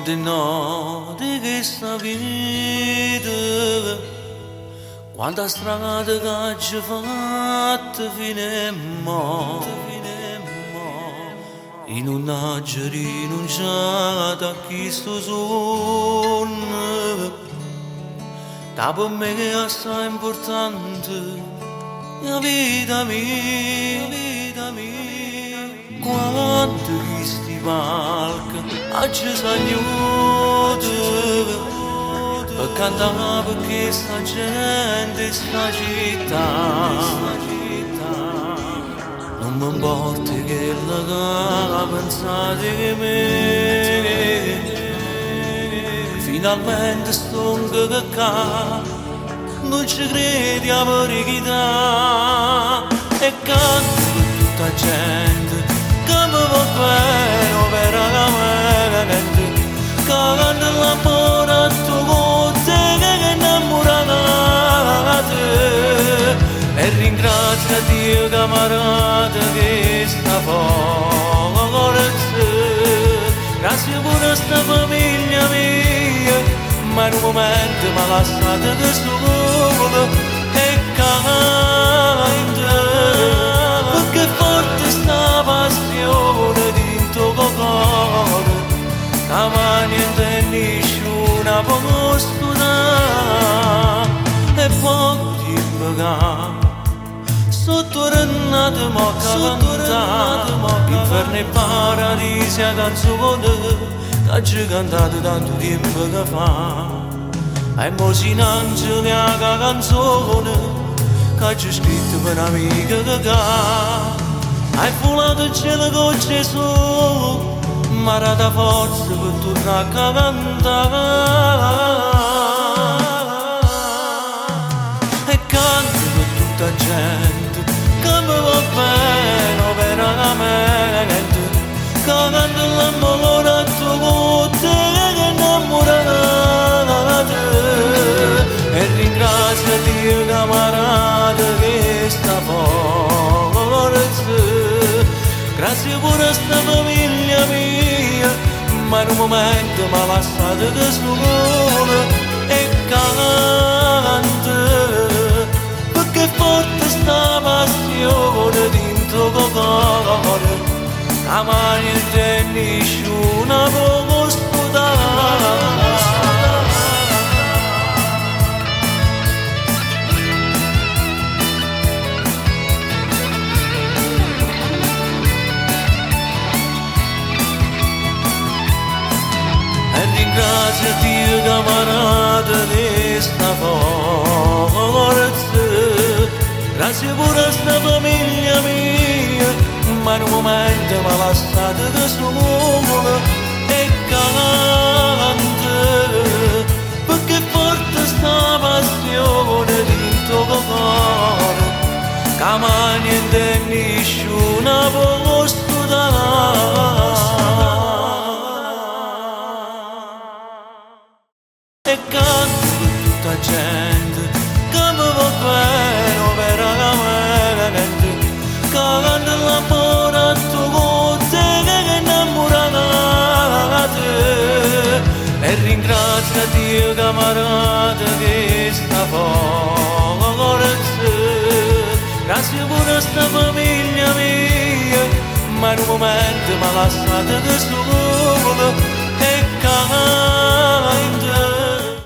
Quante notti che sta vita, quanta strada che ci fatta fino a mo', in un rinunciato a questo sonno, che per me è assai importante, la vita mia, vita mia. Quanto questi palchi ci saluto per cantare perché sta gente, sta città. Non mi importa che la pensate che me finalmente sto qua, non ci credi a verità, e canto per tutta la gente che mi va bene veramente, che canta l'amore a tutte che innamorate, e ringrazio Dio che mi ha dato questa forza, grazie pure a sta famiglia mia, ma in un momento mi ha lasciato che solo e canta, perché forte sta passione dentro cuore, che mai niente e nessuno può sudare. E poco tempo che sotto mo canta, inferno e paradiso a canzone che ci cantato tanto tempo che fa. E mo si innanzi la canzone che ci scritto per un'amica che hai volato il cielo con Gesù, ma da forza per tornare a cantare. E canto per tutta la gente che mi va bene veramente, che canta l'amore a tutte che innamorate, e ringrazio Dio che mi ha dato questa forza, grazie pure a sta famiglia mia, ma in un momento mi ha lasciato da solo e canta, perché forte sta passione dentro cuore, che mai niente e nessuno può sputare. E ringrazio Dio che mi ha dato questa forza, grazie pure a sta famiglia mia, ma in un momento mi ha lasciato da solo e canta, perché forte sta passione dentro cuore, che mai niente e nessuno può sputare. E canto per tutta la gente che mi va bene veramente, che canta l'amore a tutte che innamorate, e ringrazio Dio che mi ha dato questa forza, grazie pure a sta famiglia mia, ma in un momento mi ha lasciato da solo e canta,